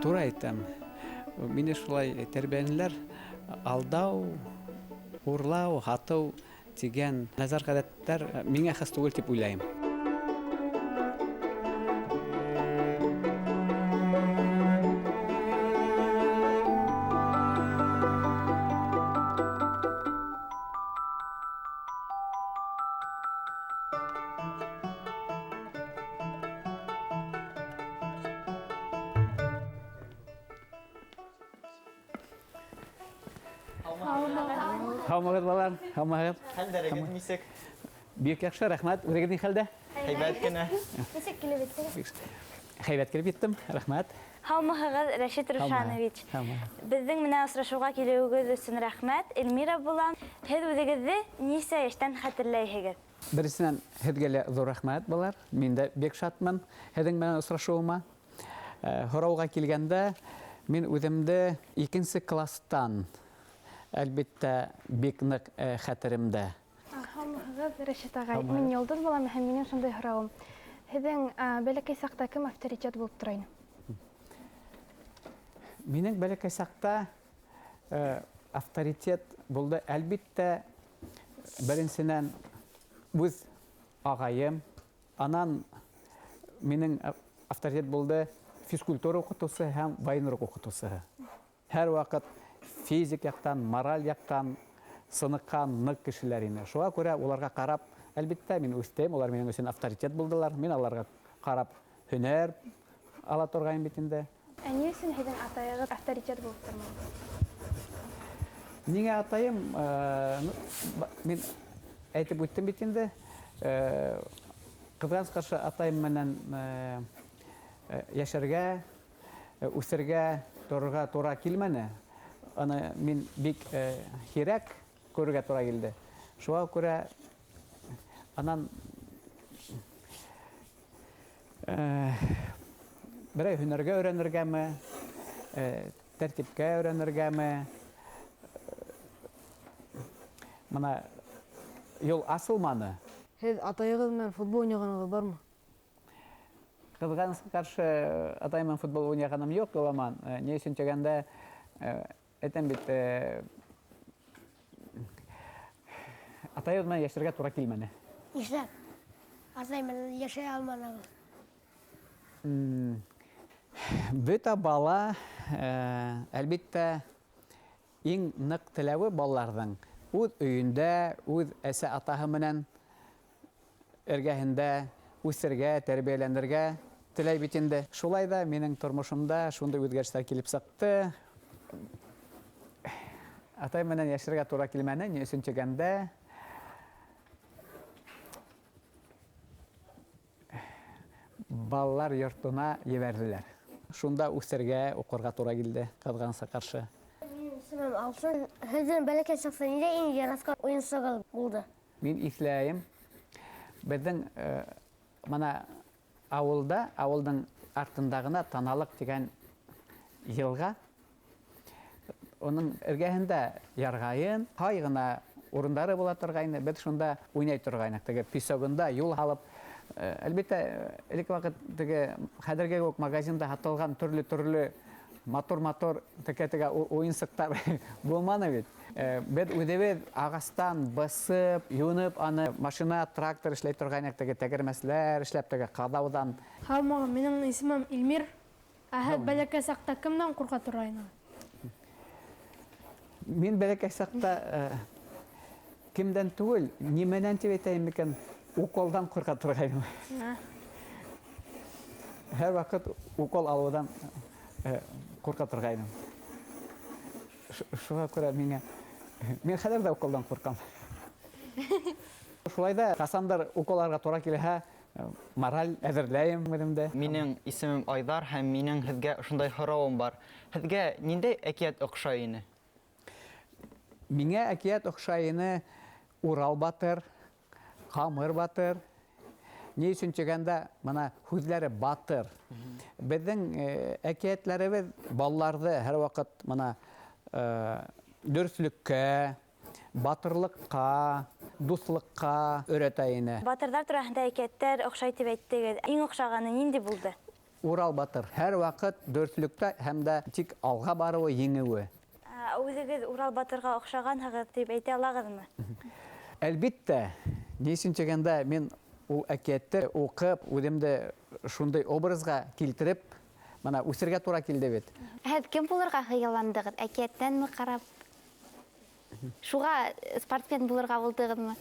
Тура әйтәм. Мине шулай тәрбиәләнеләр. Алдау, урлау, һатыу тигән насар ғәҙәттәр миңә хас түгел тип уйлайым. Һаумыһығыҙ, балалар, һаумыһығыҙ. Хәлдәрегеҙ нисек? Бик яҡшы, рәхмәт. Үҙегеҙ ни хәлдә? Һәйбәт кенә. Нисек килеп еттегеҙ? Һәйбәт килеп еттем, рәхмәт. Һаумыһығыҙ, Рәшит Рушанович. Беҙҙең менән осрашыуға килеүегеҙ өсөн рәхмәт. Эльмира булам. Һеҙ үҙегеҙҙе нисә йәштән хәтерләйһегеҙ? Беренсенән, һеҙгә лә ҙур рәхмәт, балалар. Мин дә бик шатмын һеҙҙең менән осрашыуыма. Һорауға килгәндә, мин үҙемде икенсе класстан, әлбиттә, бик ныҡ хәтеремдә. Һаумыһығыҙ, Рәшит ағай. Мин Йолдоҙ булам һәм минең шундай һорауым. Һеҙҙең бәләкәй саҡта кем авторитет булып тора ине? Минең бәләкәй саҡта авторитет булды, әлбиттә, беренсенән үҙ ағайым, анан минең авторитет булды физкультура уҡытыусы һәм военрук уҡытыусыһы. Һәр ваҡыт физик яҡтан, мораль яҡтан сыныҡҡан ныҡ кешеләр ине. Шуға күрә уларға ҡарап, әлбиттә, мин үҫтем, улар минең өсөн авторитет булдылар. Мин аларға ҡарап һөнәр ала торғайным бит инде. Ә ни өсөн һеҙҙең атайығыҙ авторитет булып торманы? Ниңә атайым? Мин әйтеп үттем бит инде. Ҡыҙғаныс ҡаршы атайым менән йәшәргә, үҫергә, торорға тура килмәне. Аны мин бик һирәк күрергә тура килде. Шуға күрә анан берәй һөнәргә өйрәнергәме, тәртипкә өйрәнергәме, мына юл асылманы. Һеҙ атайығыҙ менән футбол уйнағанығыҙ бармы? Ҡыҙғанысҡа ҡаршы атайым менән футбол уйнағаным юҡ, Юламан. Ни өсөн тигәндә, әйтәм бит, атайыбыҙ менән йәшәргә тура килмәне. Нишләп? Атай менән йәшәй алманығыҙ? Бөтә бала, әлбиттә, иң ныҡ теләүе балаларҙың үҙ өйөндә, үҙ әсә-атаһы менән эргәһендә үҫергә, тәрбиәләнергә теләй бит инде. Шулай ҙа минең тормошомда шундай үҙгәрештәр килеп сыҡты. Атай менән йәшәргә тура килмәне, ни өсөн тигәндә, балалар йортона ебәрҙеләр. Шунда үҫергә, уҡырға тура килде, ҡыҙғанысҡа ҡаршы. Минең исемем Алсын. Һеҙҙең бәләкәй саҡта ниндәй иң яратҡан уйынсығыҙ булды? Мин иҫләйем. Беҙҙең мына ауылда, ауылдың артында ғына Таналыҡ тигән йылға. Уның эргәһендә ярғайын, һай ғына урындары була торғайны. Беҙ шунда уйнай торғайныҡ. Теге песогында юл һалып, әлбиттә, элек ваҡыт теге хәҙерге үк магазинда һатылған төрлө-төрлө матур-матур текә-текә уйынсыҡтар булманы бит. Беҙ үҙебеҙ ағастан бысып, юнып, аны машина, трактор эшләй торғайныҡ, теге тәгәрмәсләр эшләп, теге ҡаҙауҙан. Һаумыһығыҙ, минең исемем Илмир. Ә һеҙ бәләкәй саҡта кемдән ҡурҡа торғайнығыҙ? Мин бәләкәй саҡта кемдән түгел, нимәнән тип әйтәйем микән, уколдан ҡурҡа торғайным. Һәр ваҡыт укол алыуҙан ҡурҡа торғайным. Шуға күрә мин хәҙер ҙә уколдан ҡурҡам. Шулай ҙа ҡасандыр укол алырға тура килһә, мораль әҙерләйем үҙемде. Минең исемем Айҙар һәм минең һеҙгә ошондай һорауым бар. Һеҙгә ниндәй әкиәт оҡшай ине? Миңә әкиәт оҡшай ине Урал батыр, Ҡамыр батыр. Ни өсөн тигәндә, мына һүҙҙәре батыр. Беҙҙең әкиәтләребеҙ балаларҙы һәр ваҡыт мына дөрөҫлөккә, батырлыҡҡа, дуҫлыҡҡа өйрәтә ине. Батырҙар тураһында әкиәттәр оҡшай тип әйттегеҙ. Иң оҡшағаны ниндәй булды? Урал батыр һәр ваҡыт дөрөҫлөктә һәм дә тик алға барыуы, еңеүе. Үҙегеҙ Урал батырға оҡшағанһығыҙ тип әйтә алағыҙмы? Әлбиттә, ни өсөн тигәндә, мин ул әкиәтте уҡып, үҙемде шундай образға килтереп, мына үҫергә тура килде бит. Һеҙ кем булырға хыялландығыҙ? Әкиәттәнме ҡарап? Шуға спортсмен булырға булдығыҙмы?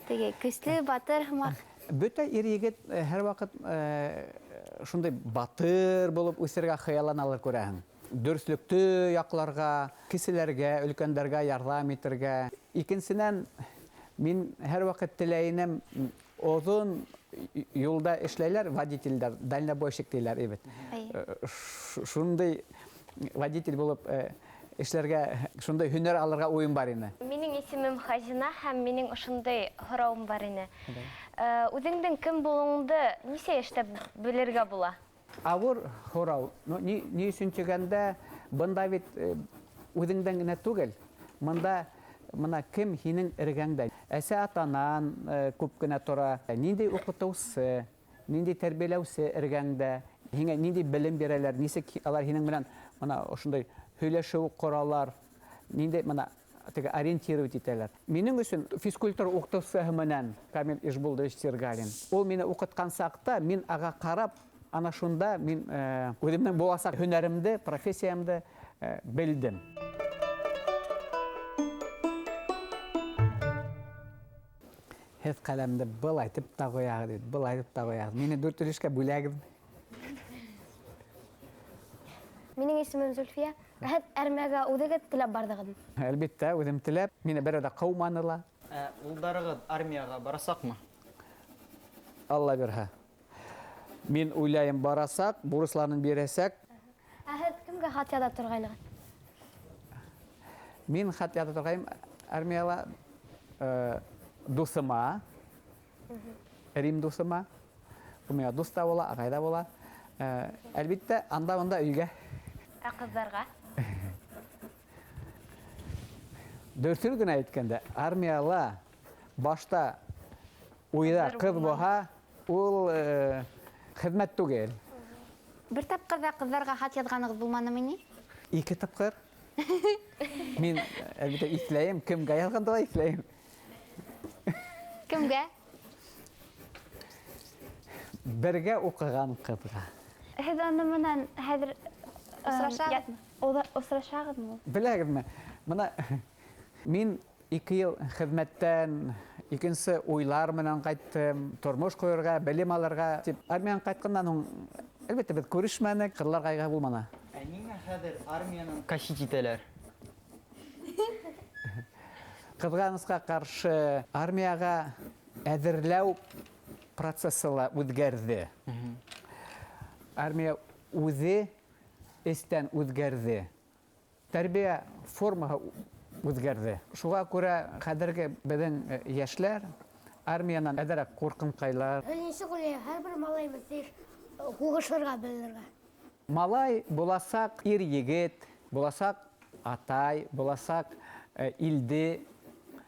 Теге көслө батыр һымаҡ. Бөтә ир егет һәр ваҡыт шундай батыр булып үҫергә хыялланалар, күрәһең. Дөрөҫлөктө яҡларға, кеселәргә, өлкәндәргә ярҙам итергә. Икенсенән, мин һәр ваҡыт теләйенем, оҙон юлда эшләйләр водительдәр, дальнобойщик тиләр бит. Шундай водитель булып эшләргә, шундай һөнәр алырға уйым бар ине. Минең исемем Хазина һәм минең ошондай һорауым бар ине. Үҙеңдең кем булыуыңды нисә йәштә белергә була? Ауыр һорау. Ни өсөн тигәндә, бында бит үҙеңдән генә түгел, мында мына кем һинең эргәңдә. Әсә атанан күп кенә тора, ниндәй уҡытыусы, ниндәй тәрбиәләүсе эргәңдә, һиңә ниндәй белем бирәләр, нисек алар һинең менән мына ошондай һөйләшеү ҡоралар, ниндәй мына теге ориентировать итәләр. Минең өсөн физкультура уҡытыусыһы менән Камил Ишбулдович Сергалин. Ул мине уҡытҡан саҡта мин аға ҡарап, ана шунда мин үҙемдең буласаҡ һөнәремде, профессиямды белдем. Һеҙ ҡәләмде былай итеп тә ҡуяғыҙ бит, былай итеп тә ҡуяғыҙ. Мине дүрт өлөшкә бүләгеҙ. Минең исемем Зөлфиә. Һеҙ әрмәгә үҙегеҙ теләп барҙығыҙмы? Әлбиттә, үҙем теләп. Мине берәү ҙә ҡыуманы ла. Улдарығыҙ армияға барасаҡмы? Алла бирһә. Мин уйлайым, барасаҡ, бурысларын бирәсәк. Ә һеҙ кемгә хат яҙа торғайнығыҙ? Мин хат яҙа торғайым армияла дуҫыма, Рим дуҫыма. Ул миңә дуҫ та була, ағай ҙа була. Әлбиттә, анда-мында өйгә. Ә ҡыҙҙарға? Дөрөҫөн генә әйткәндә, армияла башта уйҙа ҡыҙ булһа, ул хеҙмәт түгел. Бер тапҡыр ҙа ҡыҙҙарға хат яҙғанығыҙ булманымы ни? Ике тапҡыр. Мин, әлбиттә, иҫләйем, кемгә яҙғанды ла иҫләйем. Кемгә? Бергә уҡыған ҡыҙға. Һеҙ уны менән хәҙер осрашағыҙмы? Осрашағыҙмы? Беләгеҙме? Мына мин 2 йыл хеҙмәттән икенсе уйлар менән ҡайттым, тормош ҡойорға, белем алырға тип. Армиянан ҡайтҡандан һуң, әлбиттә, беҙ күрешмәнек, ҡыҙлар ҡайғы булманы. Ә ниңә хәҙер армиянан косить итәләр? Ҡыҙғанысҡа ҡаршы армияға әҙерләү процессы ла үҙгәрҙе. Армия үҙе эстән үҙгәрҙе. Тәрбиә формаһы үҙгәрҙе. Шуға күрә хәҙерге беҙҙең йәшләр армиянан әҙерәк ҡурҡынҡайлар. Нисек уйлайһың, һәр бер малай тейеш һуғышырға белергә? Малай буласаҡ ир егет, буласаҡ атай, буласаҡ илде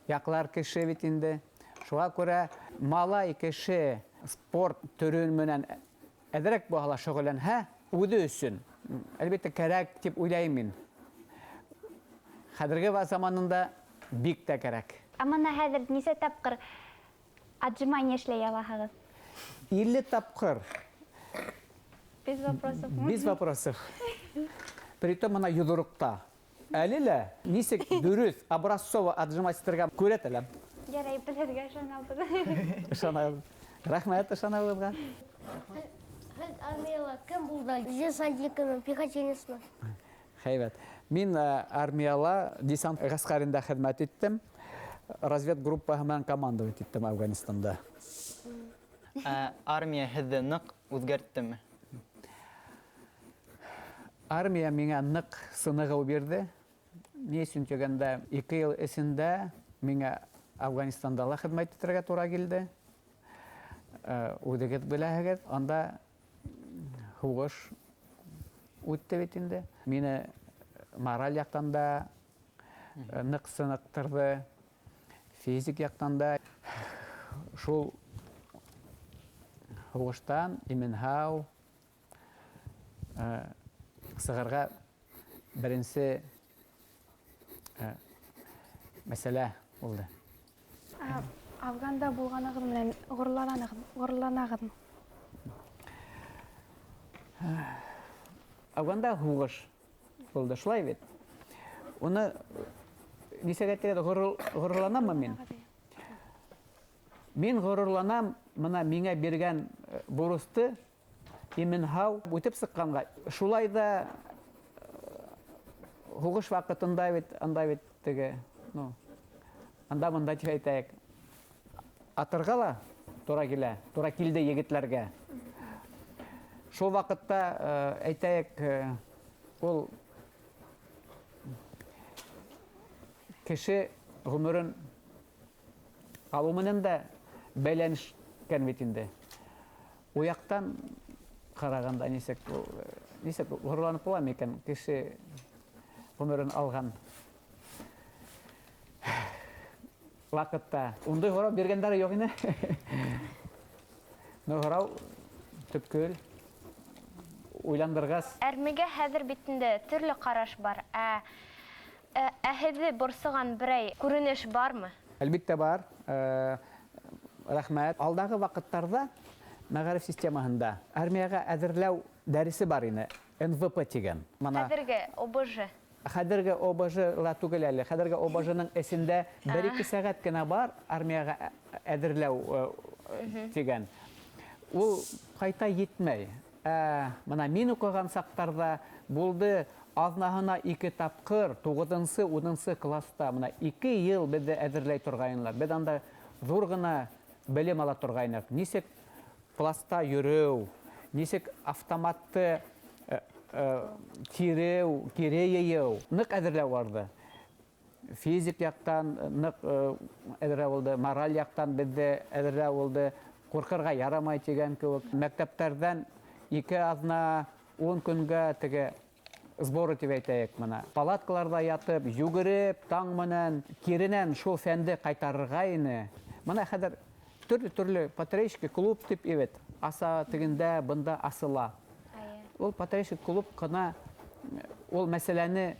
яҡлар кеше бит инде. Шуға күрә малай кеше спорт төрө менән әҙерәк булһа ла шөғөлләнһә, үҙе өсөн әлбиттә кәрәк тип уйлайым мин. Хәҙерге заманында бик тә кәрәк. Ә мына хәҙер нисә тапҡыр отжимание эшләй алаһығыҙ? 50 тапҡыр. Без вопросов. Без вопросов. Притом мына йоҙроҡта. Әле лә нисек дөрөҫ образцово отжимать итергә күрәтәләм. Ярай, беҙ һеҙгә ышанабыҙ. Ышанабыҙ. Рәхмәт ышаныуығыҙға. Һеҙ армияла кем булды? Десантникмы, пехотинецмы? Хәйбәт. Мин армияла десант ғәскәрендә хеҙмәт иттем. Разведгруппаһы менән командовать иттем Афганистанда. Армия һеҙҙе ныҡ үҙгәрттеме? Армия миңә ныҡ сынығыу бирҙе. Ни өсөн тигәндә, 2 йыл эсендә миңә Афганистанда ла хеҙмәт итергә тура килде. Үҙегеҙ беләһегеҙ, анда һуғыш үтте бит инде. Мине мораль яҡтан да ныҡ сыныҡтырҙы, физик яҡтан да. Шул һуғыштан имен-һау Сығырға беренсе мәсьәлә булды. Афганда булғанығыҙ менән ғорурланағыҙмы? Афганда һуғыш булды, шулай бит. Уны нисек әйтергә, ғорурланаммы мин? Мин ғорурланам, мына миңә биргән бурысты имен һау үтеп сыҡҡанға. Шулай да һуғыш ваҡытында бит, анда бит теге, ну, анда мында тип әйтәйек, атырға ла тура килә, тура килде егетләргә. Шул ваҡытта, әйтәйек, ул кеше ғүмерен алыу менән дә бәйләнешкән бит инде. У яҡтан ҡарағанда нисек, нисек ғорурланып була микән кеше ғүмерен алған ваҡытта? Ундай һорау биргәндәре юҡ ине. Но һорау төпкөл, уйландырғас. Әрмегә хәҙер бит инде төрлө ҡараш бар. Ә һеҙҙе борсоған берәй күренеш бармы? Әлбиттә бар. Рәхмәт. Алдағы ваҡыттарҙа мәғариф системаһында армияға әҙерләү дәресе бар ине. НВП тигән. Мына Хәҙерге ОБЖ. Хәҙерге ОБЖ ла түгел әле. Хәҙерге ОБЖ-ның эсендә бер-ике сәғәт кенә бар армияға әҙерләү тигән. Ул ҡайта етмәй. Мына мин уҡыған саҡтарҙа булды аҙнаһына 2 тапҡыр, туғыҙынсы, унынсы класста. Мына 2 йыл беҙҙе әҙерләй торғайнылар. Беҙ анда ҙур ғына белем ала торғайныҡ. Нисек пласта йөрөү, нисек автоматты тиреү, кире йыйыу. Ныҡ әҙерләү барҙы. Физик яҡтан ныҡ әҙерләү булды, мораль яҡтан беҙҙе әҙерләү булды. Ҡурҡырға ярамай тигән кеүек. Мәктәптәрҙән 2 аҙна, 10 көнгә теге сборы тип әйтәйек мына. Палаткаларҙа ятып, йүгереп, таң менән, киренән шул фәнде ҡайтарырға ине. Мына хәҙер төрлө-төрлө патриотический клуб тип ибет. Аса тегендә, бында асыла. Ул патриотический клуб ҡына ул мәсьәләне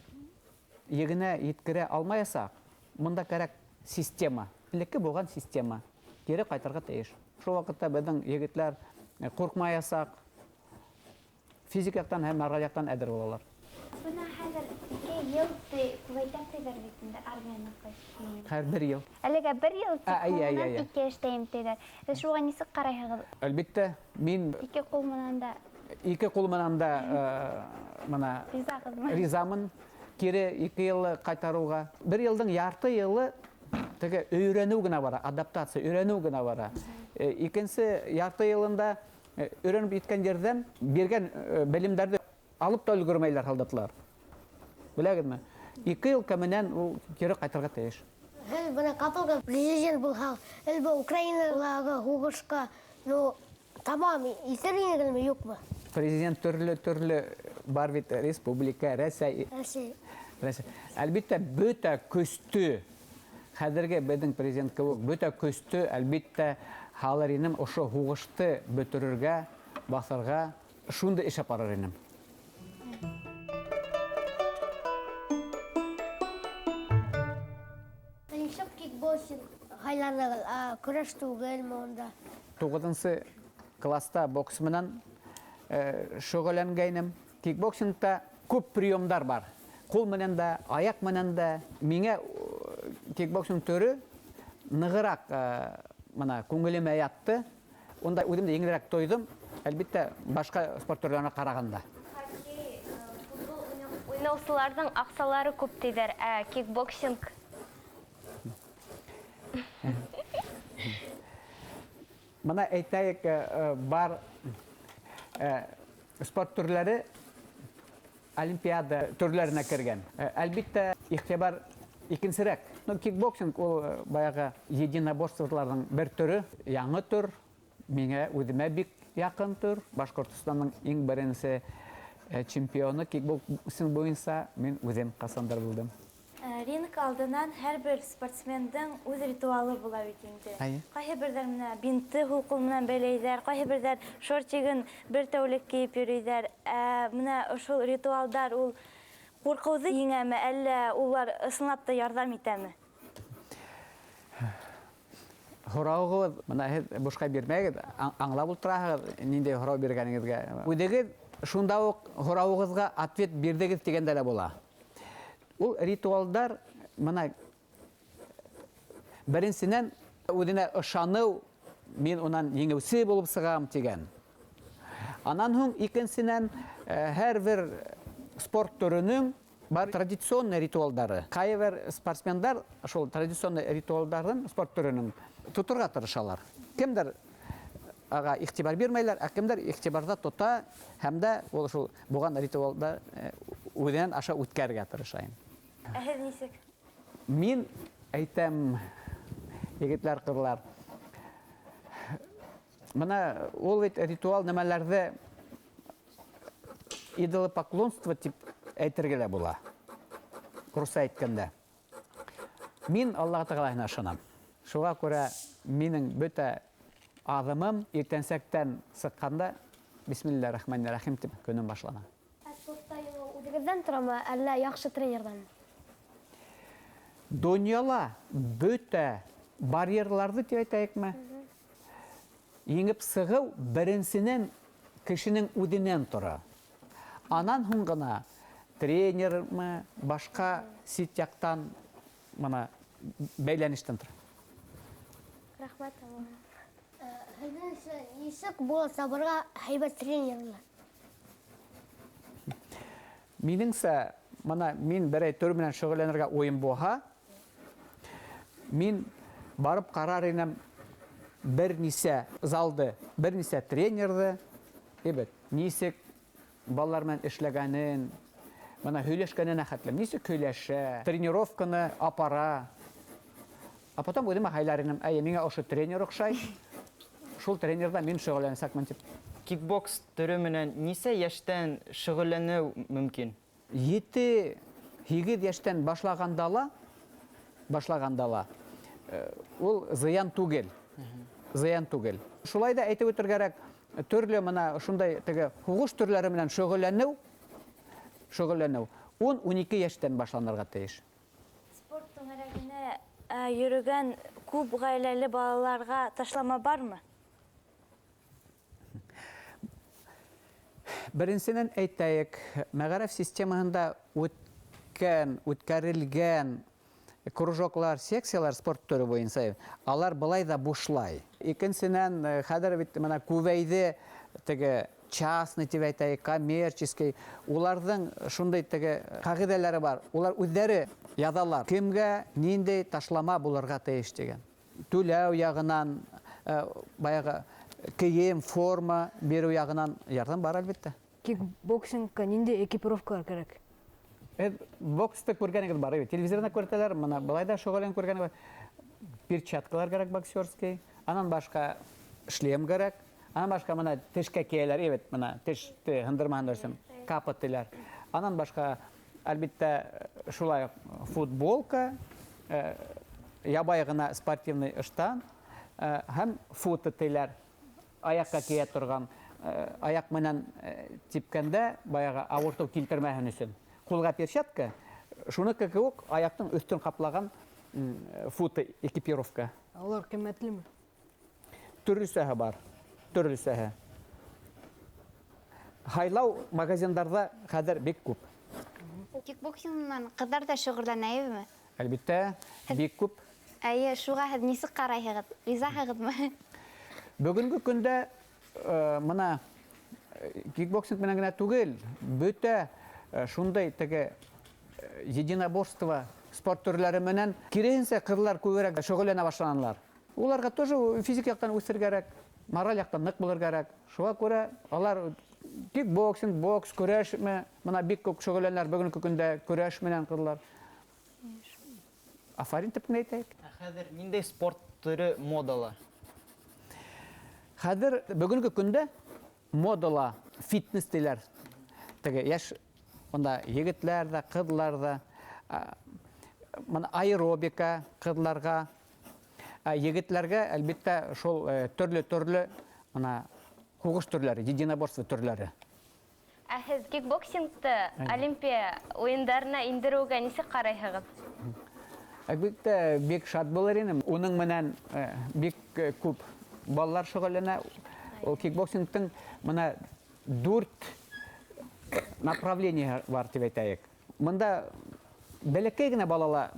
егенә еткерә алмаясаҡ. Мында кәрәк система. Элекке булған система. Кире ҡайтырға тейеш. Шул ваҡытта беҙҙең егетләр ҡурҡмаясаҡ, физик яҡтан һәм мораль яҡтан әҙер булалар. Бына хәҙер 2 йыл күбәйтәм тиҙәр бит инде армияны. Хәҙер 1 йыл. Әлегә 1 йыл, тик һуңынан 2 эштәйем тиҙәр. Һеҙ шуға нисек ҡарайһығыҙ? Әлбиттә, мин 2 ҡул менән дә 2 ҡул менән дә мына Ризағыҙмы? Ризамын. Кире 2 йылы ҡайтарыуға. 1 йылдың ярты йылы теге өйрәнеү генә бара, адаптация, өйрәнеү генә бара. Икенсе ярты йылында өйрәнеп еткән ерҙән биргән белемдәрҙе алып та өлгөрмәйләр һалдатлар. Беләгеҙме? 2 йыл кәменән ул кире ҡайтырға тейеш. Һеҙ бына ҡапылға президент булһағыҙ, һеҙ был Украиналағы һуғышҡа, ну, тамам итер инегеҙме, юҡмы? Президент төрлө-төрлө бар бит, республика, Рәсәй. Рәсәй. Рәсәй. Әлбиттә, бөтә көстө, хәҙерге беҙҙең президент кеүек, бөтә көстө, әлбиттә, һалыр инем, ошо һуғышты бөтөрөргә, баҫырға, шундай эш апарыр инем. Нисек кикбоксинг һайланығыҙ, ә көрәш түгелме унда? Туғыҙынсы класста бокс менән шөғөлләнгәйнем. Кикбоксингта күп приемдар бар. Ҡул менән дә, аяҡ менән дә. Миңә кикбоксинг төрө нығыраҡ мына күңелемә ятты. Унда үҙем дә еңелерәк тойҙом. Әлбиттә, башҡа спорт төрләренә ҡарағанда. Хоккей, футбол уйнаусыларҙың аҡсалары күп тиҙәр, ә кикбоксинг? Мына әйтәйек, бар спорт төрләре олимпиада төрләренә кергән. Әлбиттә, иғтибар икенсерәк. Кикбоксинг ул баяғы единоборстволарҙың бер төрө, яңы төр, миңә үҙемә бик яҡын төр. Башҡортостандың иң беренсе чемпионы кикбоксинг буйынса мин үҙем ҡасандыр булдым. Ринг алдынан һәрбер спортсмендың үҙ ритуалы була бит инде. Ҡайһы берҙәр менә бинты һул ҡул менән бәйләйҙәр, ҡайһы берҙәр шортигын бер тәүлек кейеп йөрөйҙәр. Ә менә ошол ритуалдар ул ҡурҡыуҙы еңәме, әллә улар ысынлап та ярҙам итәме? Һорауығыҙ, бына һеҙ бушҡа бирмәгеҙ, аңлап ултыраһығыҙ ниндәй һорау биргәнегеҙгә. Үҙегеҙ шунда уҡ һорауығыҙға ответ бирҙегеҙ тигәндә лә була. Ул ритуалдар бына беренсенән үҙенә ышаныу, мин унан еңеүсе булып сығам тигән. Анан һуң икенсенән һәр бер спорт төрөнөң бар традиционный ритуалдары. Ҡайбер спортсмендар шул традиционный ритуалдарын спорт төрөнөң тоторға тырышалар. Кемдер ага иғтибар бирмәйләр, ә кемдер иғтибарҙа тота һәм дә ул шул булған ритуалда үҙенән аша үткәрергә тырыша. Ә һеҙ нисек? Мин әйтәм, егетләр, ҡыҙлар, бына ул бит ритуал нәмәләрҙе идолопоклонство тип әйтергә лә була. Русса әйткәндә. Мин Аллаһ Тәғәләһенә ышанам. Шуға күрә минең бөтә аҙымым иртәнсәктән сыҡҡанда Бисмилләһир-рахманир-рахим тип көнөм башлана. Ә спортта еңеү үҙегеҙҙән торамы, әллә яҡшы тренерҙан? Донъяла бөтә барьерларҙы тип әйтәйекме? Еңеп сығыу беренсенән кешенең үҙенән тора. Анан һуң ғына тренермы, башҡа сит яҡтан бына бәйләнештән тора. Рәхмәт. Һеҙҙеңсә нисек була табырға һәйбәт тренерҙы? Минеңсә, бына мин берәй төр менән шөғөлләнергә уйым булһа, мин барып ҡарар инем бер нисә залды, бер нисә тренерҙы, әйбәт, нисек балалар менән эшләгәнен, бына һөйләшкәненә хәтлем, нисек һөйләшә, тренировканы апара. А потом үҙемә һайлар инем, әйе, миңә ошо тренер оҡшай, шул тренерҙа мин шөғөлләнәсәкмен тип. Кикбокс төрө менән нисә йәштән шөғөлләнеү мөмкин? 7-8 йәштән башлағанда ла, ул зыян түгел. Зыян түгел. Шулай да әйтеп үтергә кәрәк, төрлө мына шундай теге һуғыш төрләре менән шөғөлләнеү 10-12 йәштән башланырға тейеш. Спорт түңәрәгенә йөрөгән күп ғаиләле балаларға ташлама бармы? Беренсенән әйтәйек, мәғариф системаһында үткәрелгән кружоклар, секциялар спорт төрө буйынса, алар былай да бушлай. Икенсенән, хәҙер бит мына күбәйҙе теге частный тип әйтәйек, коммерческий, уларҙың шундай теге ҡағиҙәләре бар. Улар үҙҙәре яҙалар, кемгә ниндәй ташлама булырға тейеш тигән. Түләү яғынан, баяғы кейем, форма биреү яғынан ярҙам бар әлбиттә. Кикбоксингка ниндәй экипировкалар кәрәк? Боксты күргәнегеҙ бар, әйбәт. Телевизорҙа күрһәтәләр, мына былай да шөғөлләнеп күргәнегеҙ бар. Перчаткалар кәрәк боксерский, анан башҡа шлем кәрәк, анан башҡа мына тешкә кейәләр, әйбәт, мына теште һындырмаһын өсөн капа тиләр. Анан башҡа, әлбиттә, шулай уҡ футболка, ябай ғына спортивный ыштан һәм футы тиләр, аяҡҡа кейә торған, аяҡ менән типкәндә баяғы ауыртыу килтермәһен өсөн. Ҡулға перчатка, шуны кеүек аяҡтың өҫтөн ҡаплаған футы экипировка. Улар ҡиммәтлеме? Төрлөсәһе бар, төрлөсәһе. Һайлау магазиндарҙа хәҙер бик күп. Кикбоксинг менән ҡыҙҙар ҙа шөғөлләнәйме? Әлбиттә, бик күп. Әйе, шуға һеҙ нисек ҡарайһығыҙ? Ризаһығыҙмы? Бөгөнгө көндә мына кикбоксинг менән генә түгел, бөтә шундай теге единоборство спорт төрләре менән киреһенсә ҡыҙҙар күберәк шөғөлләнә башланылар. Уларға тоже физик яҡтан үҫергә кәрәк, мораль яҡтан ныҡ булырға кәрәк. Шуға күрә алар кикбоксинг, бокс, көрәш мына бик күп шөғөлләнәләр бөгөнгө көндә көрәш менән ҡыҙҙар. Афарин тип кенә әйтәйек. Ә хәҙер ниндәй спорт төрө модала? Хәҙер бөгөнгө көндә модала фитнес тиләр. Теге йәш унда егетләр ҙә, ҡыҙҙар ҙа. Мына аэробика ҡыҙларға, ә егетләргә, әлбиттә, шул төрлө-төрлө мына һуғыш төрләре, единоборство төрләре. Ә һеҙ кикбоксингты Олимпия уйындарына индереүгә нисек ҡарайһығыҙ? Әлбиттә, бик шат булыр инем. Уның менән бик күп балалар шөғөлләнә. Ул кикбоксингтың мына 4 направление бар тип әйтәйек. Мында бәләкәй генә балала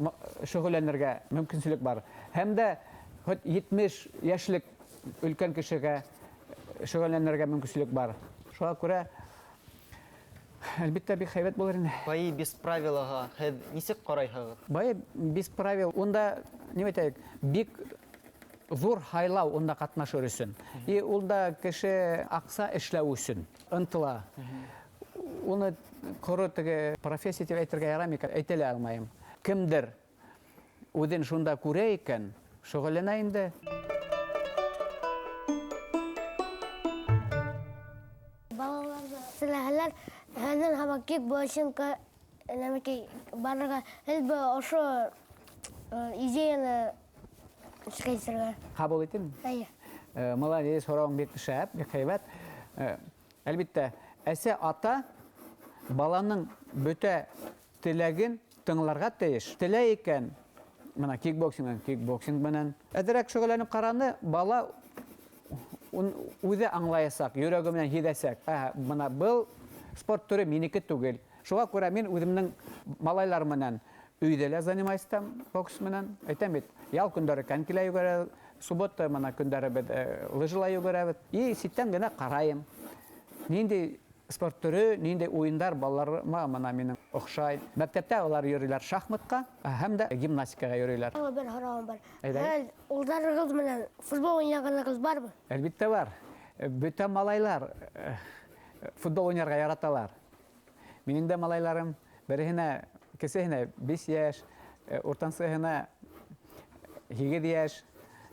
шөғөлләнергә мөмкинселек бар. Һәм дә хоть 70 йәшлек өлкән кешегә шөғөлләнергә мөмкинселек бар. Шуға күрә, әлбиттә, бик һәйбәт булыр ине. Бои без правилаға һеҙ нисек ҡарайһығыҙ? Бои без правил, унда, нимә әйтәйек, бик ҙур һайлау унда ҡатнашыр өсөн. И унда кеше аҡса эшләү өсөн ынтыла. Уны ҡоро теге профессия тип әйтергә ярамай икән, әйтә лә алмайым. Кемдер үҙен шунда күрә икән, шөғөлләнә инде. Балаларҙы теләһәләр, һәнән һаман кикбоксингка, нәмәкәй барырға, һеҙ ошо идеяны эшкә итергә. Ҡабул итәм? Эйе. Молодец, һорауың бик шәп, бик һәйбәт. Әлбиттә, әсә ата баланың бөтә теләген тыңларға тейеш. Теләй икән, мына кикбоксинг менән, кикбоксинг менән. Әҙерәк шөғөлләнеп ҡараны, бала үҙе аңлаясаҡ, йөрәге менән һиҙәсәк. Әһә, мына был спорт төрө минеке түгел. Шуға күрә мин үҙемдең малайлар менән өйҙә лә занимаюсь там бокс менән. Әйтәм бит, ял көндәре конькилә йүгерә, суббота мына көндәре беҙ лыжыла йүгерәбеҙ. И ситтән генә ҡарайым. Ниндәй спорт төрө, ниндәй уйындар балаларыма мына минең оҡшай. Мәктәптә улар йөрөйләр шахматҡа һәм дә гимнастикаға йөрөйләр. Тағы бер һорауым бар. Әйҙә. Һеҙ улдарығыҙ менән футбол уйнағанығыҙ бармы? Әлбиттә бар. Бөтә малайлар футбол уйнарға яраталар. Минең дә малайларым береһенә, кесеһенә 5 йәш, уртансыһына 8 йәш.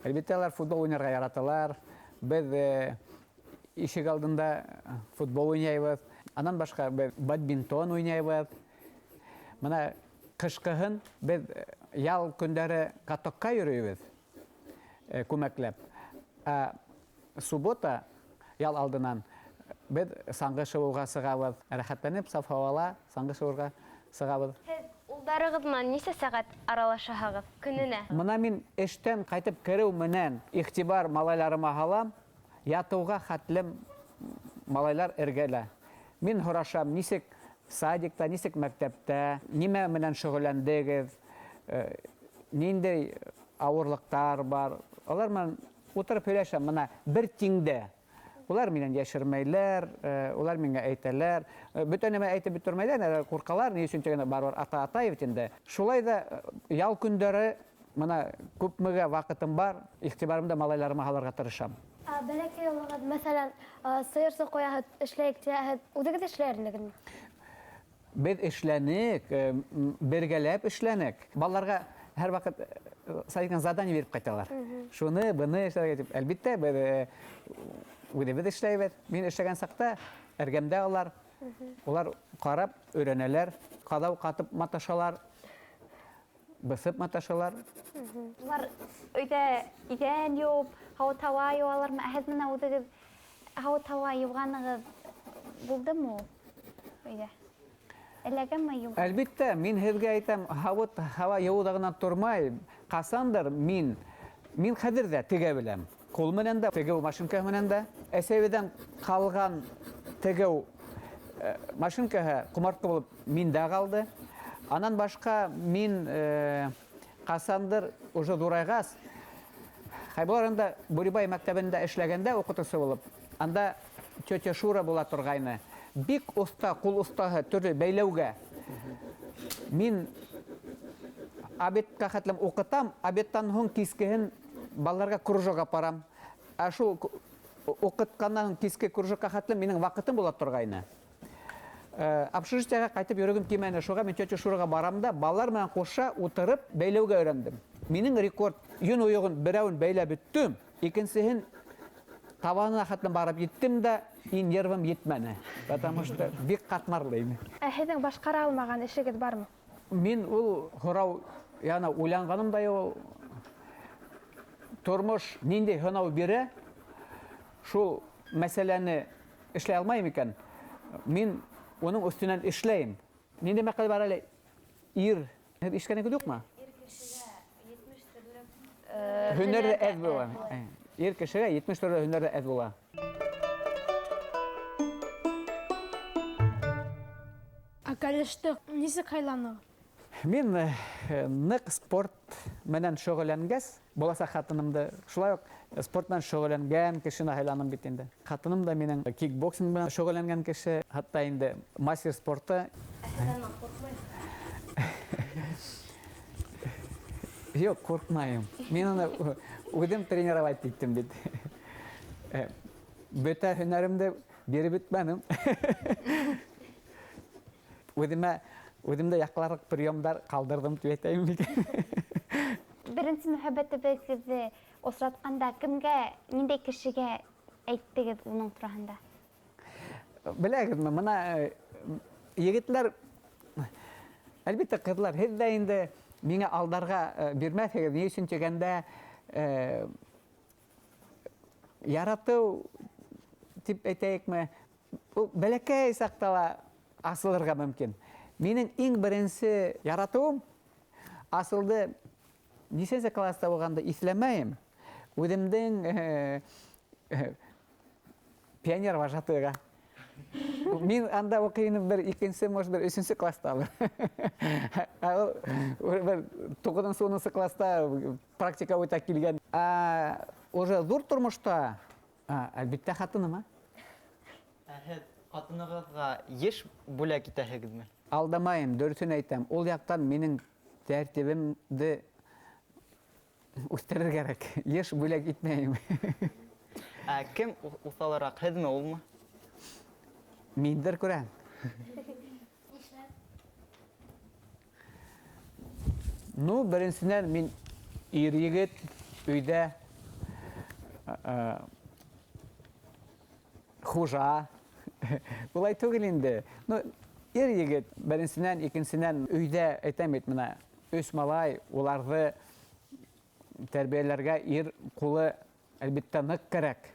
Әлбиттә, улар футбол уйнарға яраталар. Беҙ ишек алдында футбол уйнайбыҙ. Анан башҡа беҙ бадминтон уйнайбыҙ. Мына ҡышҡыһын беҙ ял көндәре катокка йөрөйбөҙ күмәкләп. Ә суббота ял алдынан беҙ саңғы шыуыуға сығабыҙ. Рәхәтләнеп саф һауала саңғы шыуырға сығабыҙ. Һеҙ улдарығыҙ менән нисә сәғәт аралашаһығыҙ көнөнә? Мына мин эштән ҡайтып кереү менән иғтибар малайларыма һалам, ятыуға хәтлем малайлар эргәлә. Мин һорашам, нисек садикта, нисек мәктәптә, нимә менән шөғөлләндегеҙ, ниндәй ауырлыҡтар бар. Улар менән ултырып һөйләшәм, мына бер тиңдә. Улар минән йәшермәйләр, улар миңә әйтәләр. Бөтә нәмә әйтеп бөтөрмәйләр, әле ҡурҡалар, ни өсөн тигәндә барыбер ата-атай бит инде. Шулай ҙа ял көндәре мына күпмегә ваҡытым бар, иғтибарымды малайларыма һалырға тырышам. Бәләкәй ваҡыт, мәҫәлән, сыйырсыҡ ҡуяһыҙ, эшләйек тиһәгеҙ, үҙегеҙ эшләр инегеҙме? Беҙ эшләнек, бергәләп эшләнек. Балаларға һәр ваҡыт садиктан задание биреп ҡайталар. Шуны, быны эшләргә тип. Әлбиттә, беҙ үҙебеҙ эшләйбеҙ. Мин эшләгән саҡта эргәмдә алар. Улар ҡарап өйрәнәләр, ҡаҙау ҡатып маташалар, бысып маташалар. Улар өйҙә иҙән йыуып, һауыт-һауа йыуалармы? Ә һеҙ менән үҙегеҙ һауыт-һауа йыуғанығыҙ булдымы ул өйҙә? Эләгәме йыуған? Әлбиттә, мин һеҙгә әйтәм, һауыт-һауа йыуыуҙа ғына тормай. Ҡасандыр мин хәҙер ҙә тегә беләм. Ҡул менән дә, тегеү машинкаһы менән дә. Әсәйебеҙҙән ҡалған тегеү машинкаһы ҡомартҡы булып миндә ҡалды. Анан башҡа мин ҡасандыр уже ҙурайғас, Хәйбулла анда Бүрибай мәктәбендә эшләгәндә уҡытыусы булып, анда тетя Шура була торғайны. Бик оҫта, ҡул оҫтаһы төрлө бәйләүгә. Мин обедҡа хәтлем уҡытам, обедтан һуң кискеһен балаларға кружок апарам. Ә шул уҡытҡандан һуң киске кружокка хәтлем минең ваҡытым була торғайны. Общежитиеға ҡайтып йөрөгөм килмәне. Шуға мин тетя Шураға барам да, балалар менән ҡуша ултырып бәйләүгә өйрәндем. Минең рекорд йөн ойоғон берәүен бәйләп бөттөм, икенсеһен табанына хәтлем барып еттем дә, и нервым етмәне, потому что бик ҡатмарлы ине. Ә һеҙҙең башҡара алмаған эшегеҙ бармы? Мин ул һорау Яна уйланғаным да юҡ. Тормош ниндәй һынау бирә, шул мәсьәләне эшләй алмайым икән, мин уның өҫтөнән эшләйем. Ниндәй мәҡәл бар әле? Ир, һеҙ ишеткәнегеҙ юҡмы? Ир кешегә 70 төрлө һөнәр ҙә әҙ була. Ир кешегә 70 төрлө һөнәр ҙә әҙ була. Ә кәләште нисек һайланығыҙ? Мин ныҡ спорт менән шөғөлләнгәс, буласаҡ хатынымды шулай уҡ спорт менән шөғөлләнгән кешене һайланым бит инде. Хатыным да минең кикбоксинг менән шөғөлләнгән кеше, хатта инде мастер спорты. Ә һеҙ анан ҡурҡмайһығыҙ? Юҡ, ҡурҡмайым. Мин уны үҙем тренировать иттем бит. Бөтә һөнәремде биреп бөтмәнем. Үҙемдә яҡларлыҡ приемдар ҡалдырҙым тип әйтәйем микән? Беренсе мөхәббәтебеҙҙе осратҡанда кемгә, ниндәй кешегә әйттегеҙ уның тураһында? Беләгеҙме, бына егетләр, әлбиттә ҡыҙлар, һеҙ ҙә инде миңә алдарға бирмәҫһегеҙ. Ни өсөн тигәндә, яратыу тип әйтәйекме, ул бәләкәй саҡта ла асылырға мөмкин. Минең иң беренсе яратыуым асылды нисәнсе класста булғанды иҫләмәйем. Үҙемдең пионер вожатыйға. Мин анда уҡый инем бер икенсе, может, бер өсөнсө класста алыр. Ә ул бер туғыҙынсы, унынсы класста практика үтә килгән. Ә уже ҙур тормошта, әлбиттә, хатыныма. Ә һеҙ ҡатынығыҙға йыш бүләк итәһегеҙме? Алдамайым, дөрөҫөн әйтәм. Ул яҡтан минең тәртибемде үҫтерергә кәрәк. Йыш бүләк итмәйем. Ә кем уҫалыраҡ, һеҙме, улмы? Миндер күрәм. Ну, беренсенән, мин ир егет, өйҙә, хужа. Улай түгел инде. Ну, ир егет, беренсенән, икенсенән, өйҙә, әйтәм бит, бына, өс малай, уларҙы тәрбиәләргә ир ҡулы, әлбиттә, ныҡ кәрәк.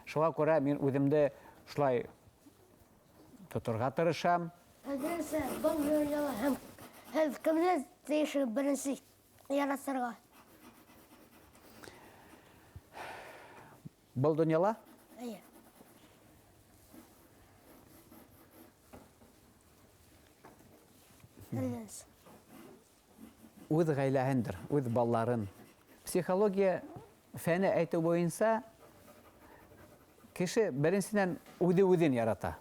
Шуға күрә мин үҙемде шулай тоторға тырышам. Беренсе был донъяла һәм һеҙ кемде тейешһегеҙ беренсе яратырға? Был донъяла? Эйе. Беренсе. Үҙ ғаиләһендер, үҙ балаларын. Психология фәне әйтеү буйынса, кеше беренсенән үҙе үҙен ярата.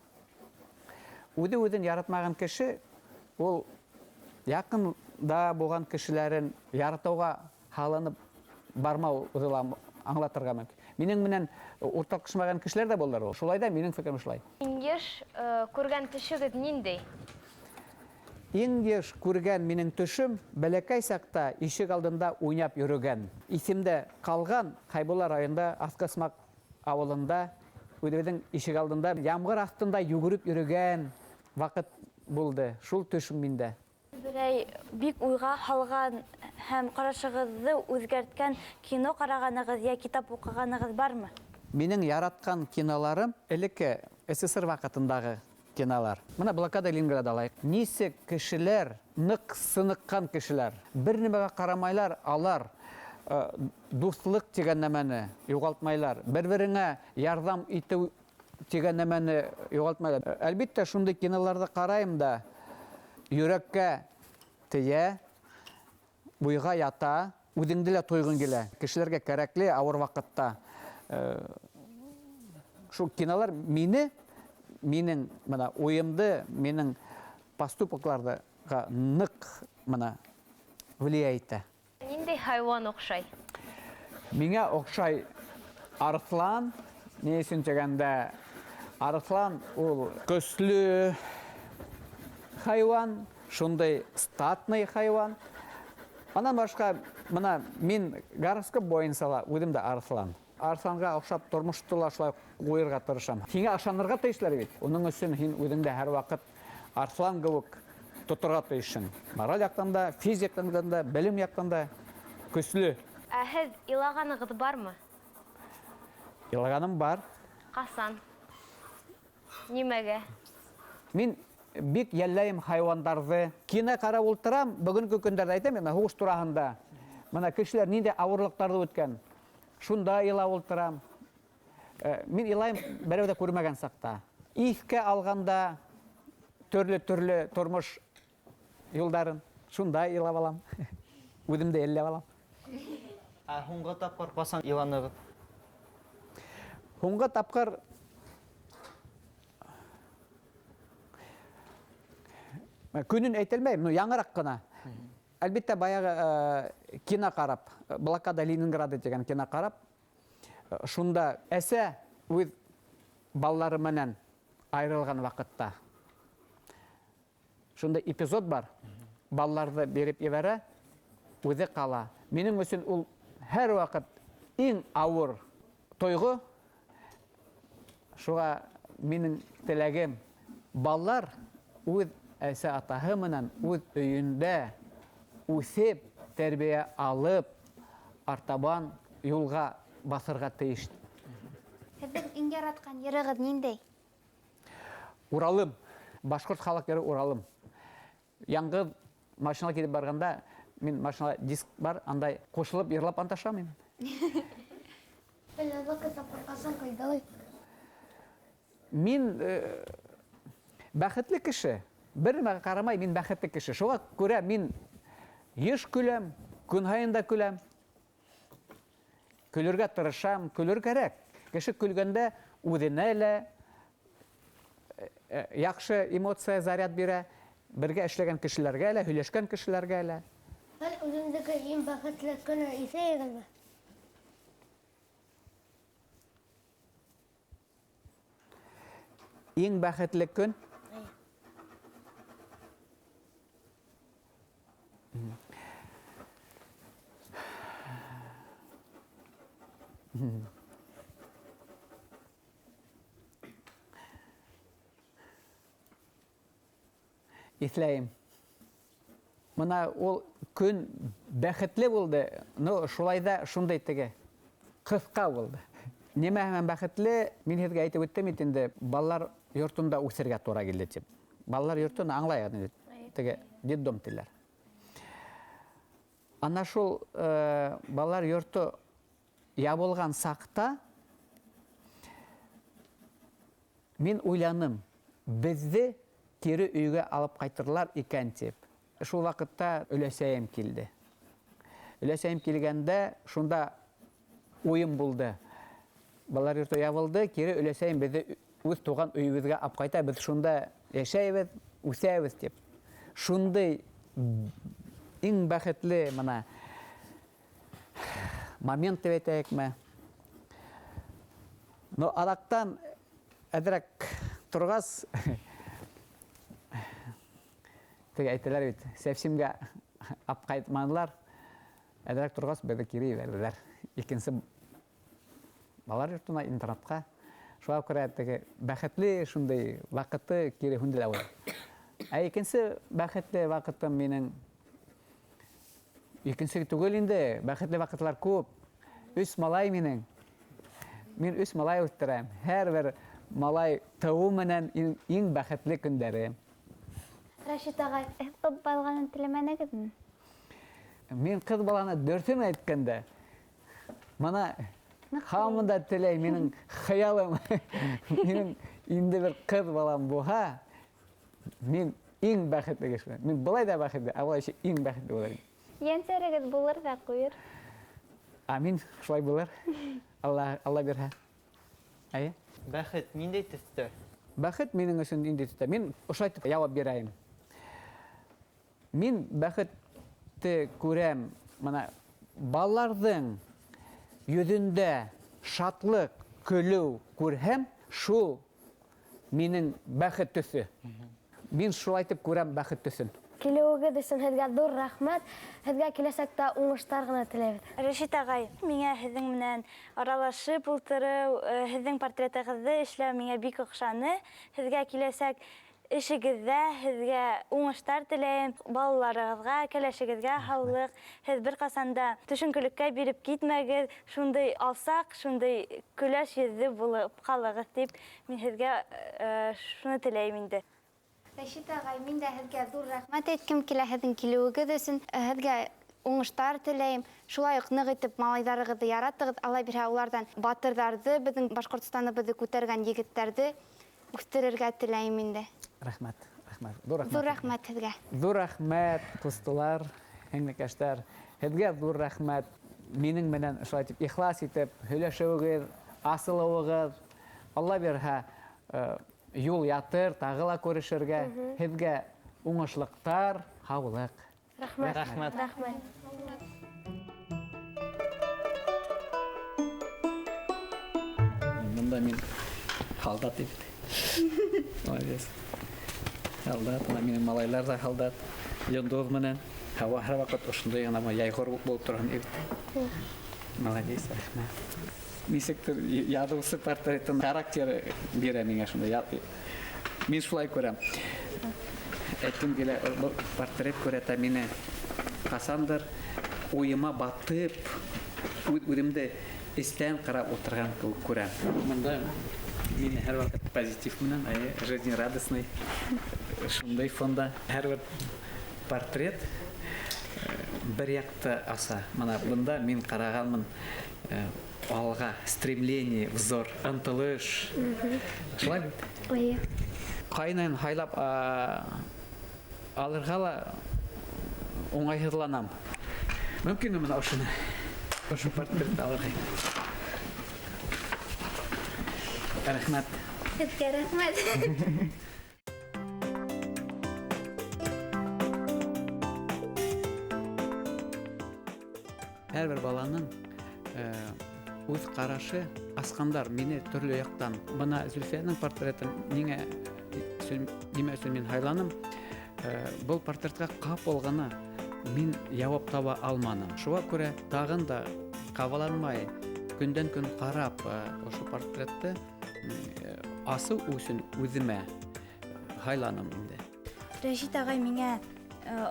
Үҙе үҙен яратмаған кеше, ул яҡында булған кешеләрен яратыуға һалынып бармау үҙе ла аңлатырға мөмкин. Минең менән уртаҡлашмаған кешеләр ҙә булдылар ул. Шулай ҙа минең фекерем шулай. Иң йыш күргән төшөгөҙ ниндәй? Иң йыш күргән минең төшөм бәләкәй саҡта ишек алдында уйнап йөрөгән. Иҫемдә ҡалған Хәйбулла районында Аҫҡы ауылында үҙебеҙҙең ишек алдында ямғыр аҫтында йүгереп йөрөгән ваҡыт булды. Шул төшөм миндә. Берәй бик уйға һалған һәм ҡарашығыҙҙы үҙгәрткән кино ҡарағанығыҙ йә китап уҡығанығыҙ бармы? Минең яратҡан киноларым элекке СССР ваҡытындағы кинолар. Бына блокада Ленинграда алайыҡ. Нисек кешеләр, ныҡ сыныҡҡан кешеләр, бер нәмәгә ҡарамайлар, алар дуҫлыҡ тигән нәмәне юғалтмайлар, бер-береңә ярҙам итеү тигән нәмәне юғалтмайлар. Әлбиттә, шундай киноларҙы ҡарайым да, йөрәккә тейә, буйға ята, үҙеңде лә тойғоң килә. Кешеләргә кәрәкле ауыр ваҡытта. Шул кинолар минең бына уйымды, минең поступокларҙы ныҡ бына влиять итә. Ниндәй хайуан оҡшай? Миңә оҡшай арыҫлан. Ни өсөн тигәндә, арыҫлан ул көслө хайуан, шундай статный хайуан. Анан башҡа, бына мин гороскоп буйынса ла үҙем дә арыҫлан. Арыҫланға оҡшап тормошто ла шулай ҡуйырға тырышам. Һиңә ышанырға тейешләр бит. Уның өсөн һин үҙеңдә һәр ваҡыт арыҫлан кеүек тоторға тейешһең. Мораль яҡтан да, физик яҡтан да, белем яҡтан да көслө. Ә һеҙ илағанығыҙ бармы? Илағаным бар. Ҡасан? Нимәгә? Мин бик йәлләйем хайуандарҙы. Кино ҡарап ултырам, бөгөнгө көндәрҙә әйтәм, мин һуғыш тураһында. Мына кешеләр ниндәй ауырлыҡтарҙы үткән. Шунда илап ултырам. Мин илайым берәү ҙә күрмәгән саҡта. Иҫкә алғанда төрлө-төрлө тормош юлдарын шунда илап алам. Үҙем дә йәлләп алам. Ә һуңғы тапҡыр ҡасан иланығыҙ? Һуңғы тапҡыр көнөн әйтә алмайым, но яңыраҡ ҡына. Әлбиттә, баяғы кино ҡарап, Блокада Ленинграда тигән кино ҡарап, шунда әсә үҙ балалары менән айырылған ваҡытта шунда эпизод бар, балаларҙы биреп ебәрә, үҙе ҡала. Минең өсөн ул һәр ваҡыт иң ауыр тойғо. Шуға минең теләгем, балалар үҙ әсә атаһы менән үҙ өйөндә үҫеп, тәрбиә алып, артабан юлға баҫырға тейеш. Һеҙҙең иң яратҡан йырығыҙ ниндәй? Уралым. Башҡорт халыҡ йыры Уралым. Яңғыҙ машинала китеп барғанда, мин машинала диск бар, андай ҡушылып йырлап анташам мин. Мин бәхетле кеше. Бер нәмәгә ҡарамай, мин бәхетле кеше. Шуға күрә мин йыш көләм, көн һайын да көләм. Көлөргә тырышам, көлөр кәрәк. Кеше көлгәндә үҙенә лә яҡшы эмоция заряд бирә, бергә эшләгән кешеләргә лә, һөйләшкән кешеләргә лә. Бер үҙеңдеке иң бәхетле көнө иҫәйегеҙме? Иң бәхетле көн? Иҫләйем. Мына ул көн бәхетле булды, но шулай да шундай теге ҡыҫҡа булды. Нимә менән бәхетле? Мин һеҙгә әйтеп үттем бит инде, балалар йортонда үҫергә тура килде тип. Балалар йортон аңлайһығыҙ инде, теге детдом тиләр. Ана шул балалар йорто ябылған саҡта мин уйланым, беҙҙе кире өйгә алып ҡайтырлар икән тип. Шул ваҡытта өләсәйем килде. Өләсәйем килгәндә шунда уйым булды. Балалар йорто ябылды, кире өләсәйем беҙҙе үҙ туған өйөбөҙгә алып ҡайта, беҙ шунда йәшәйбеҙ, үҫәбеҙ тип. Шундай иң бәхетле мына момент тип әйтәйекме? Но аҙаҡтан әҙерәк торғас, теге әйтәләр бит, сәфсимгә алып ҡайтманылар. Әҙерәк торғас беҙҙе кире ебәрҙеләр. Икенсе балалар йортона, интернатҡа. Шуға күрә теге бәхетле шундай ваҡыты кире һүнде лә ул. Ә икенсе бәхетле ваҡытым минең, икенсе түгел инде, бәхетле ваҡытлар күп. Өс малай минең. Мин өс малай үҫтерәм. Һәр бер малай тыуыу менән иң бәхетле көндәрем. Рәшит ағай, ҡыҙ баланы теләмәнегеҙме? Мин ҡыҙ баланы дөрөҫөн әйткәндә, мына һаман да теләй, минең хыялым, минең инде бер ҡыҙ балам булһа, мин иң бәхетле кеше. Мин былай да бәхетле, ә былай иң бәхетле булыр инем. Йәнсәрегеҙ булыр ҙа ҡуйыр. Амин, шулай булыр. Алла бирһә. Әйе. Бәхет ниндәй төҫтә? Бәхет минең өсөн ниндәй төҫтә? Мин ошолай итеп яуап бирәйем. Мин бәхетте күрәм, мына балаларҙың йөҙөндә шатлыҡ, көлөү күрһәм, шул минең бәхет төҫө. Мин шулай итеп күрәм бәхет төҫөн. Килеүегеҙ өсөн һеҙгә ҙур рәхмәт. Һеҙгә киләсәктә уңыштар ғына теләйбеҙ. Рәшит ағай, миңә һеҙҙең менән аралашып ултырыу, һеҙҙең портретығыҙҙы эшләү миңә бик оҡшаны. Һеҙгә киләсәк Эшегеҙҙә һеҙгә уңыштар теләйем, балаларығыҙға, кәләшегеҙгә һаулыҡ. Һеҙ бер ҡасан да төшөнкөлөккә биреп китмәгеҙ, шундай алсаҡ, шундай көләс йөҙлө булып ҡалығыҙ тип мин һеҙгә шуны теләйем инде. Рәшит ағай, мин дә һеҙгә ҙур рәхмәт әйткем килә һеҙҙең килеүегеҙ өсөн. Һеҙгә уңыштар теләйем. Шулай уҡ ныҡ итеп малайҙарығыҙҙы яратығыҙ, Алла бирһә уларҙан батырҙарҙы, беҙҙең Башҡортостаныбыҙҙы күтәргән егеттәрҙе үҫтерергә теләйем инде. Рәхмәт, рәхмәт. Ҙур рәхмәт. Ҙур рәхмәт һеҙгә. Ҙур рәхмәт, ҡустылар, һеңлекәштәр. Һеҙгә ҙур рәхмәт. Минең менән шулай итеп ихлас итеп һөйләшеүегеҙ, асылыуығыҙ. Алла бирһә, юл ятыр, тағы ла күрешергә. Һеҙгә уңышлыҡтар, һаулыҡ. Рәхмәт. Рәхмәт. Рәхмәт. Бында мин һалдат бит. Молодец. Һалдат, бына минең малайлар ҙа һалдат. Йондоҙ менән. Һауа һәр ваҡыт ошондай ғына яйғор булып торһон бит. Молодец, рәхмәт. Нисектер яҙыусы портретын характеры бирә миңә шундай. Мин шулай күрәм. Әйткем килә, был портрет күрәтә мине ҡасандыр уйыма батып, үҙемде эстән ҡарап ултырған кеүек күрәм. Бында мин һәр ваҡыт позитив менән, жизнерадостный, шундай фонда. Һәр бер портрет бер яҡты аса. Мына бында мин ҡарағанмын алға, стремление, взор, ынтылыш. Шулай бит? Эйе. Ҡайнайын һайлап алырға ла уңайһыҙланам. Мөмкинме бына ошоно? Ошо портретты алырға. Рәхмәт. Һеҙгә рәхмәт. Һәр бер баланың үҙ ҡарашы асҡандар мине төрлө яҡтан. Бына Зөлфиәнең портретын нимә өсөн мин һайланым? Был портретҡа ҡапыл ғына мин яуап таба алманым. Шуға күрә тағын да ҡабаланмай, көндән көн ҡарап ошо портретты асыу өсөн үҙемә һайланым инде. Рәшит ағай миңә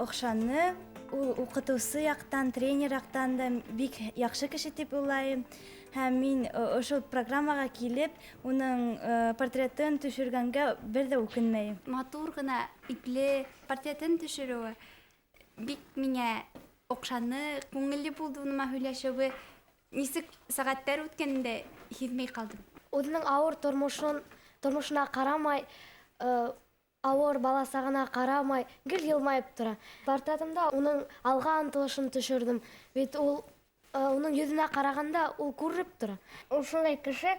оҡшаны. Ул уҡытыусы яҡтан, тренер яҡтан да бик яҡшы кеше тип уйлайым. Һәм мин ошо программаға килеп, уның портретын төшөргәнгә бер ҙә үкенмәйем. Матур ғына ипле портретын төшөрөүе бик миңә оҡшаны, күңелле булды уныма һөйләшеүе. Нисек сәғәттәр үткәнен дә һиҙмәй ҡалдым. Үҙенең ауыр тормошона ҡарамай, ауыр баласағына ҡарамай, гел йылмайып тора. Портретымда уның алға ынтылышын төшөрҙөм. Бит ул уның йөҙөнә ҡарағанда ул күреп тора. Ул шундай кеше,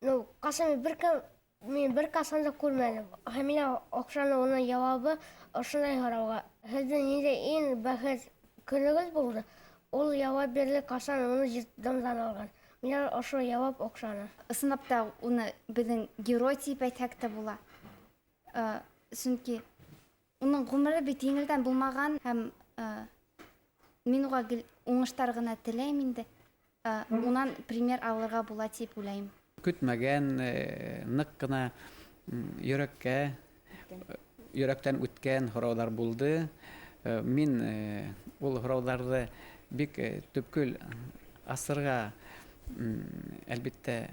ну, ҡасан бер кем мин бер ҡасан да күрмәнем. Һәм миңә оҡшаны уның яуабы ошондай һорауға. Һеҙҙең ниндәй иң бәхет көнөгөҙ булды? Ул яуап бирҙе, ҡасан уны детдомдан алған. Миңә ошо яуап оҡшаны. Ысынлап та уны беҙҙең герой тип әйтһәк тә була. Сөнки уның ғүмере бит еңелдән булмаған, һәм мин уға гел уңыштар ғына теләйем инде. Унан пример алырға була тип уйлайым. Көтмәгән, ныҡ ҡына йөрәктән үткән һорауҙар булды. Мин ул һорауҙарҙы бик төпкөл асырға әлбиттә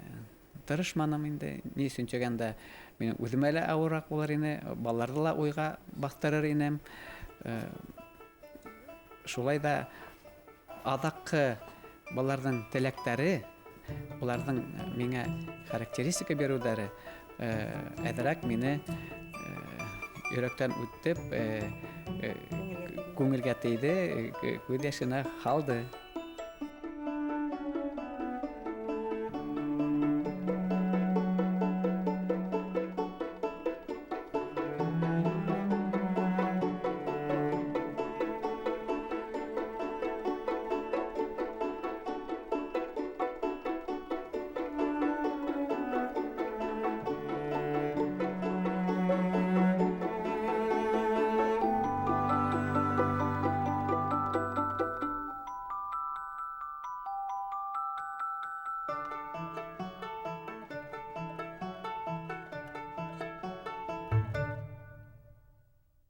тырышманым инде. Ни өсөн тигәндә, минең үҙемә лә ауырыраҡ булыр ине, балаларҙы ла уйға баҫтырыр инем. Шулай да аҙаҡҡы балаларҙың теләктәре, уларҙың миңә характеристика биреүҙәре әҙерәк мине йөрәктән үтеп, күңелгә тейҙе, күҙ йәшенә һалды.